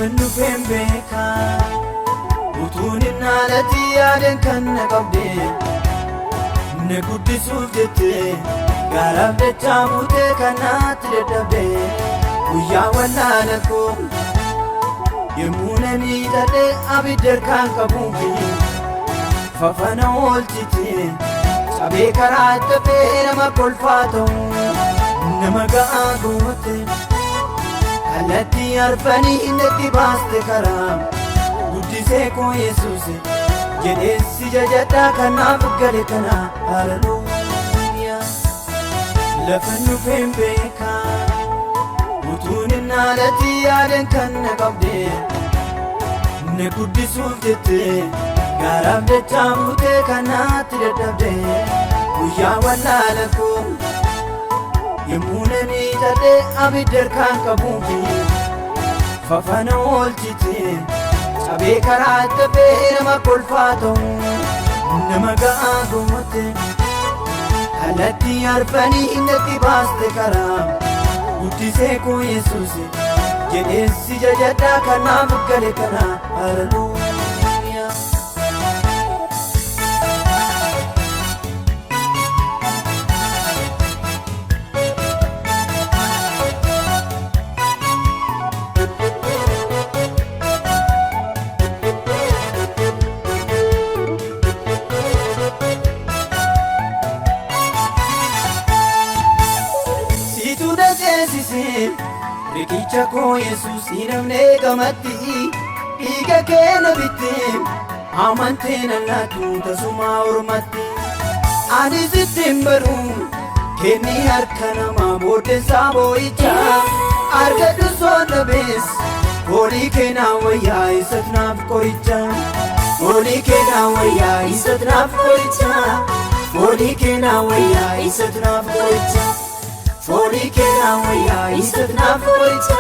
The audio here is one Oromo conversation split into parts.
Lafan dhufeen beekaa utuun hin haalatti yaadan kan na qabde na guddisuuf jettee gaaraaf dachaa buutee kanaatti dadhabde guyyaa wallaala koo yemmuu na miidhadhe abidda harkaan qabuufi fafana oolchite cabee karaa dafee nama kolfaa ta'u nama ga'aa goote. Kallattii arfanii natti baaste karaa guddisee koo Yesuus jedhee si jajadhaa kanaaf gale kana haleluuyaa. Lafa dhufeen beekaa utuun hin haalatti yaadan kan na qabde na guddisuuf jettee gaaraaf dachaa buutee kanaatti dadhabde guyyaa wallaala koo. Yemmuu na miidhadhe abidda harkaan qabuufi fafana oolchite cabee karaa dafee nama kolfaa ta'u nama ga'aa goote kallattii arfanii natti baaste karaa guddisee koo Yesuus jedhee si jajadhaa kanaaf gale kana haleluuyaa. Siitu na ceesise riqicha koo Yesuus hin hafne gamatti dhiiga kee na bitte amantee na laatu tasuma ormatti ani sitti hin baru kenni harka namaa booddeensaa boo'icha argadhu soon dhabees foolii keenaa wayyaa isatu naaf qoricha foolii keenaa wayyaa isatu naaf qoricha foolii keenaa wayyaa isatu naaf qoricha. Foolii keenaa wayyaa isatu naaf qoricha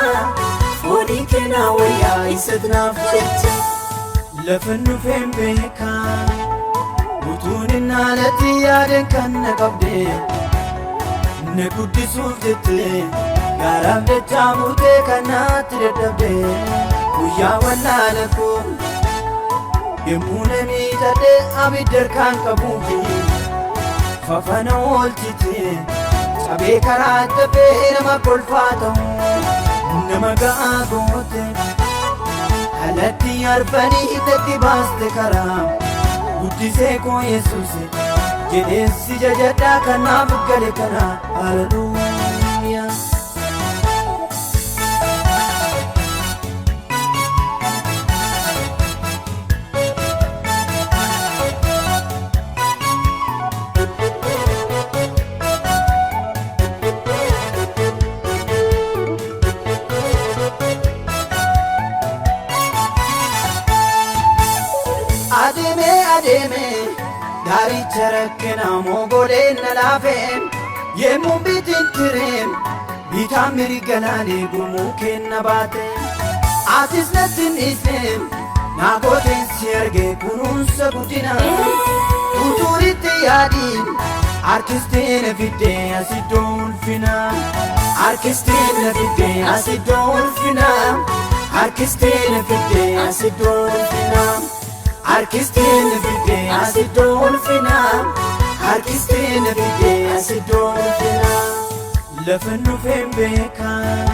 foolii keenaa wayyaa isatu naaf qoricha. Lafa dhufeen beekaa utuun hin haalatti yaadan kan na qabde na guddisuuf jettee gaaraaf dachaa buutee kanaatti dadhabde guyyaa wallaala koo yemmuu na miidhadhe abidda harkaan qabuufi fafana oolchite cabee karaa dafee nama kolfaa ta'u nama ga'aa goote kallattii arfanii natti baaste karaa guddisee koo Yesuus jedhee si jajadhaa kanaaf gale kana haleluuyaa. Adeemee adeemee daaricha rakkina mogoleen na laafeen yemmuu bitiin tireen bitaan mirga laalee gurmuu kenna baate atis natti hin dhiisneen naa gooteen si arge kunuunsa guddina utuuritti yaadiin harkistee na fiddee as iddoo ulfina harkistee na fiddee as iddoo ulfina harkistee na fiddee as iddoo ulfina. Harkistee na fiddee as iddoo ulfina harkistee na fiddee as iddoo ulfina. Lafa dhufeen beekaa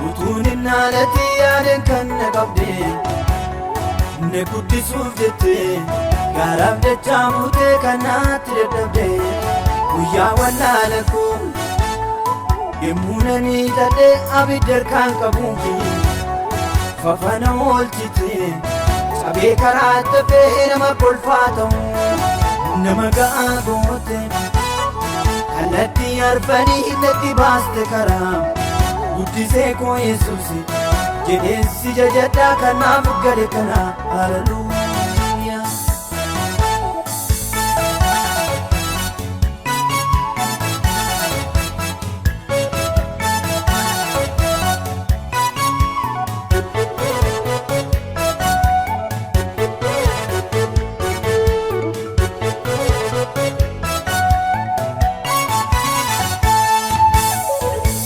utuun hin haalatti yaadan kan na qabde na guddisuuf jettee gaaraaf dachaa buutee kanaatti dadhabde guyyaa wallaala koo yemmuu na miidhadhe abidda harkaan qabuufi fafana oolchite cabee karaa dafee nama kolfaa ta'u nama ga'aa goote kallattii arfanii natti baaste karaa guddisee koo Yesuus jedhee si jajadhaa kanaaf gale kana haleluuyaa.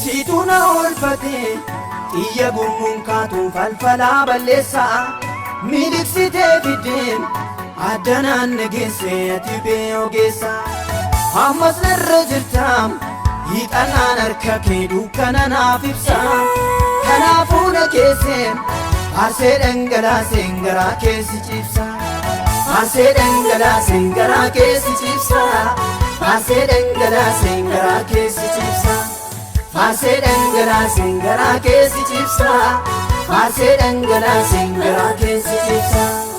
Siitu na oolfate Xiyya gurmuun kaatuun falfalaa balleessaa miliqsitee fiddeen addanaan nageesse ati bee ogeessa. Ammas narra jirtaam hiixannaan harka kee dukkana naaf ibsa. Kanaafuu na keesseen faarsee dhangalaaseen garaa keessi ciibsa. Faarsee dhangalaaseen garaa keessi ciibsa. Faarsee dhangalaaseen garaa keessi ciibsa. Faarsee dhangalaaseen garaa keessi ciibsa. Faarsee dhangalaaseen garaa keessi ciibsa.